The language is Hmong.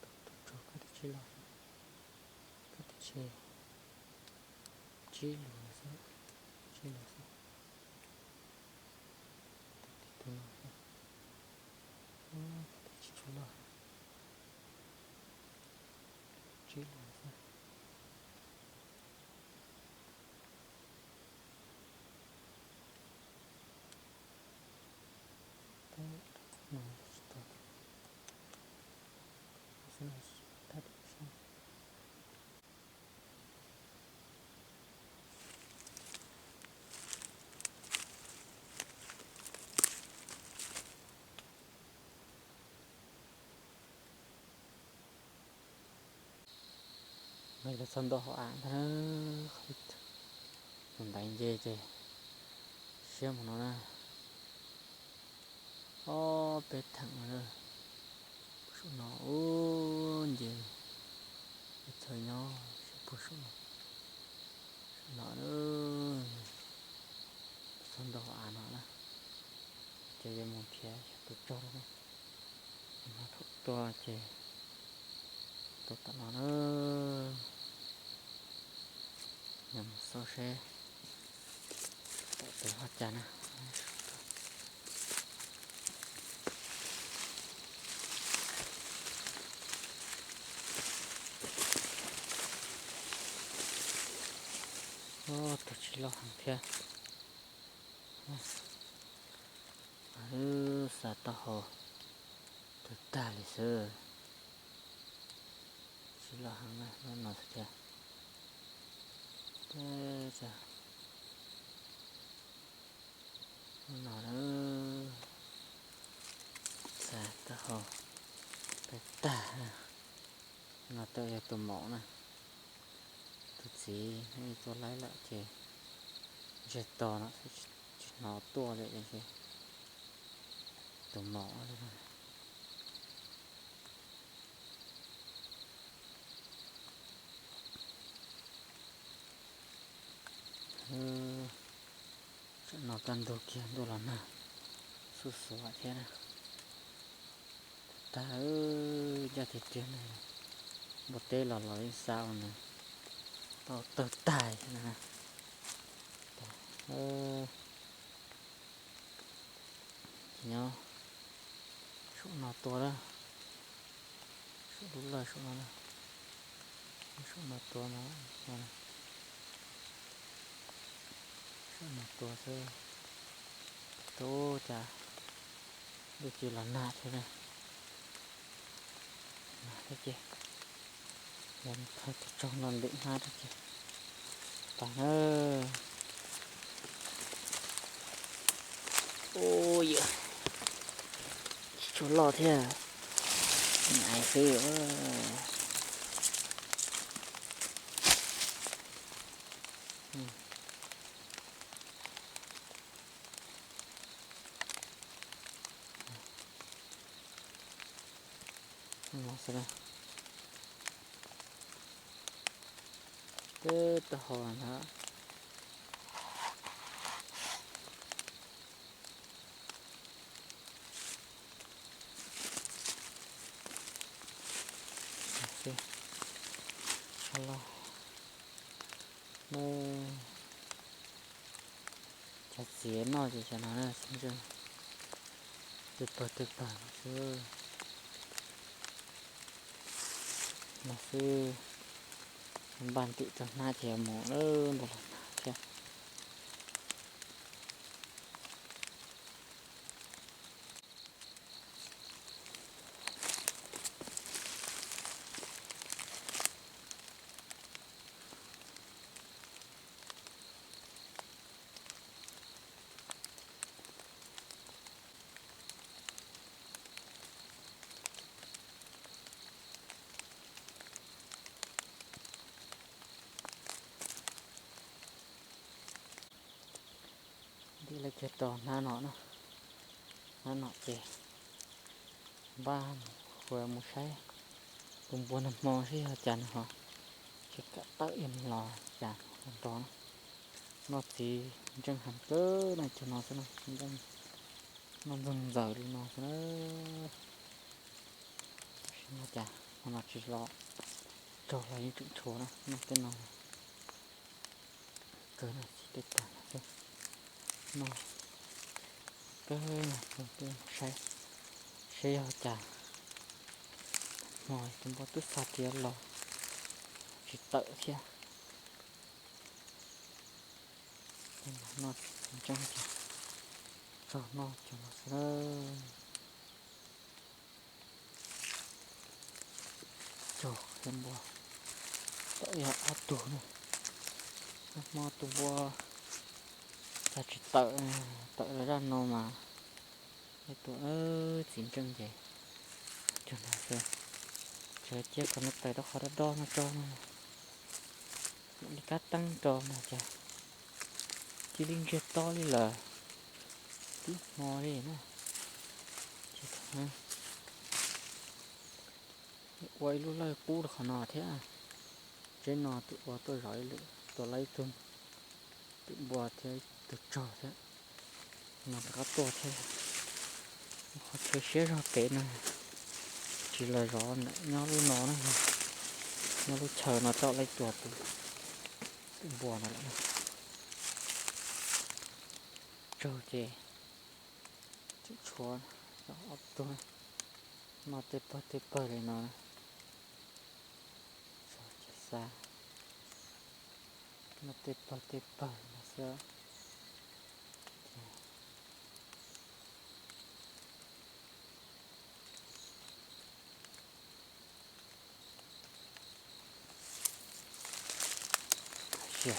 Tus, tus tsov koj twb tsis loj, koj twb tsis, tsib lus xwb, tsib lus xwb. Tus, tus no xwb, koj twb tsis tshua loj, tsib lus xwb. Peb, no tsis tau, xwb no, thab tim tshiab. Nqis los txog ntua hauv av ntag na, tus ntaiv nce ces siab mus no na. Ob peb theem no na, puag saum no ub nce, ib txhia nyob sab puag saum no, saum no na, txog ntua hauv av no na, ces yuav mus nrhiav xyov tus tsov no, no thaum tuaj ces tus tom no na, yog mus xauj seb tom tus hov cas na. Tus tsis loj heev thiab. Wb xa taub hau tawg tag li xwb. Tsis loj heev na, lub no xwb thiab. Lub no na, xa taub hau tawg tag. No twb yog tus maum na. Tus txiv tuaj laib lawm ces ntsiag to no xwb, tsis hnov tuaj li, tiam sis tus maum Tsam no kaj ntug kiag ntuj los nag, xuj xuav thiab na. Tag, ncaj tiag tiag na, npua teb los los yeej xa ua nws tau tawg tag na. Ces nyob saum no tua lawm, saum lub lawj saum no, saum no tua no, saum no tua xwb. Tus cas ntuj cia los nag thiab na. Nag thiab ces, yog tus tsaug no lwm hnab thiab ces tas na. Ua yam tsis tshua loj thiab, ais xwb. Twb taub hau ntag. Xyov los, cov txiv noj ces xyov no na, txiv ntseej twb pawg twb pawg no xwb. No xwb, npaj ntim rau hnab ces mus lawm, ntuj los nag thiab. Ntim lawv kiag rau hnab no na, hnab no ces npaj mus, mus saib tus npua nag hmo seb yog cas nws ho tsis kam tawm ib los cas nrog nrog. Noj txiv ntseej heev kawg no, cov no xwb no, txiv ntseej noj ntxoog ntxaws li no xwb na. Tab sis no cas hmo no tsis los, tsaug los yeej tseem tshuav na, noj tej no. Kawg no txiv tej tag no xwb, noj kawg no, saib seb yog cas hmo tus npua twb xa tiav los tsis tawm thiab. Noj txiv ntseej ces tsaug noj cov no xwb. Cog thiab npua, tawm yog ob tug na. Nag hmo tus npua cas tsis tawm, tawm los zaj no mas ib tug txiv ntseej ces cog no xwb. Tseem cia kom nws tawm rau qhov dob dob no tso no, mam li kab teeb rau no ces cia li ntsiag to li lawm, tib hmo li na. Ces ua ib lub lawj qub rau qhov no thiab. Tsev no tus ua tuaj zov ib lwm, tua lawm ib tug, tus npua thiab tus tsaug thiab, no rov qab tuaj thiab. Qhov chaw siab zog pem no, tsis los zov ntawm nyob lub no na, nyob lub chaw no coj lawm tua tus, tus npua no lawm. Tsaug ces tseem tshuav ob tug, noj tej pawg tej pawg li no na. Tsaug ces xa, noj tej pawg tej pawg li no xwb. Ces Ua,